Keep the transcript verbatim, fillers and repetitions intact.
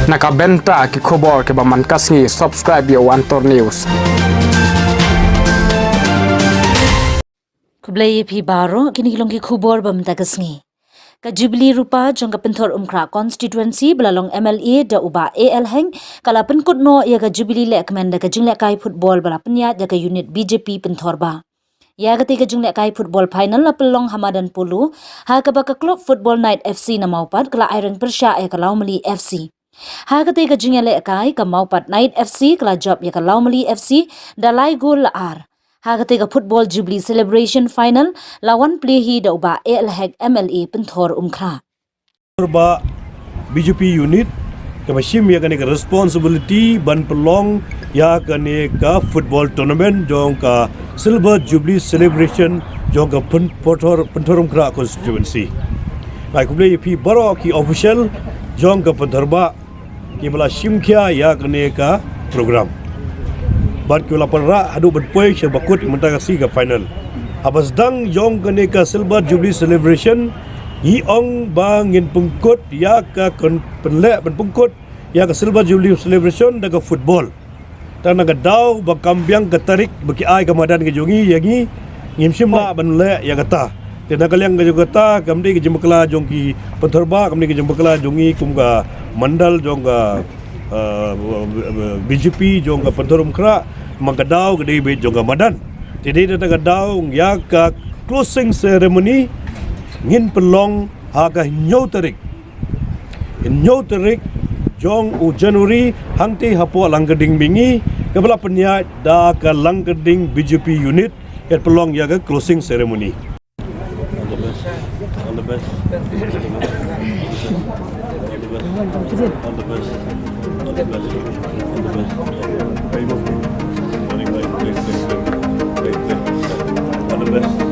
Na ka bynta ki khubor kiba man ka sngi, subscribe ïa u Antor News. Khublei ïa phi baroh, kine ki long ki khubor ba mynta ka sngi. Ka Jubilee Rupa jong ka Pynthor Umkhrah constituency ba la long M L A da u Bah A L Heng, ka la pynkut noh ïa ka Jubilee lehkmen da ka jinglehkai football ba la pynïaid da ka unit B J P Pynthor Bah. Ïa katei ka jinglehkai football final la pynlong ha madan polo, ha kaba ka club football Knight F C na Mawpat ka la aireng pyrshah ïa ka Lawmali F C. Ha katei ka jingïalehkai, ka Mawpat Knight F C ka la jop ïa ka Lawmali F C da lai gol la ar. Ha katei ka football Jubilee celebration final la wan plie hi da u Bah A L Heng M L A Pynthor Umkhrah. Bah, B J P unit kaba shim ïa kane ka responsibility ban pynlong ïa kane ka football tournament jong ka Silver Jubilee celebration jong ka Pyn-, Pynthor, Pynthor Umkhrah constituency. Ngai khublei ïa phi baroh ki official jong ka Pynthor Bah kiba la shim khia ïa kane ka program. Bad kiba la pynrah haduh ban poi sha ba kut mynta ka sngi ka final. Haba sdang jong kane ka Silver Jubilee celebration, ngi ong ba ngin pynkut ïa ka kon-, pynleh ban pynkut ïa ka Silver Jubilee celebration da ka football. Te na ka daw ba kam biang ka tarik ba ki ai ka madan ka jong ngi ïa ngi, ngim shym lah ban leh ïa kata. Te na ka liang ka jong kata, kam dei ka jingbakla jong ki Pynthor Bah, kam dei ka jingbakla jong ngi kum ka mandal jong ka, eh, B J P jong ka Pynthor Umkhrah, ma ka daw ka dei beit jong ka madan. Te dei na ka daw ïa ka closing ceremony ngin pynlong ha ka hynñiew tarik. Hynñiew tarik jong u January, hangtei hapoh Langkyrding Mihngi, kaba la pynïaid da ka Langkyrding B J P unit, ïa pynlong ïa ka closing ceremony. All the best. All the best. All the best. All the best. All the best. All the best. Very good. Very good. Very good. All the best.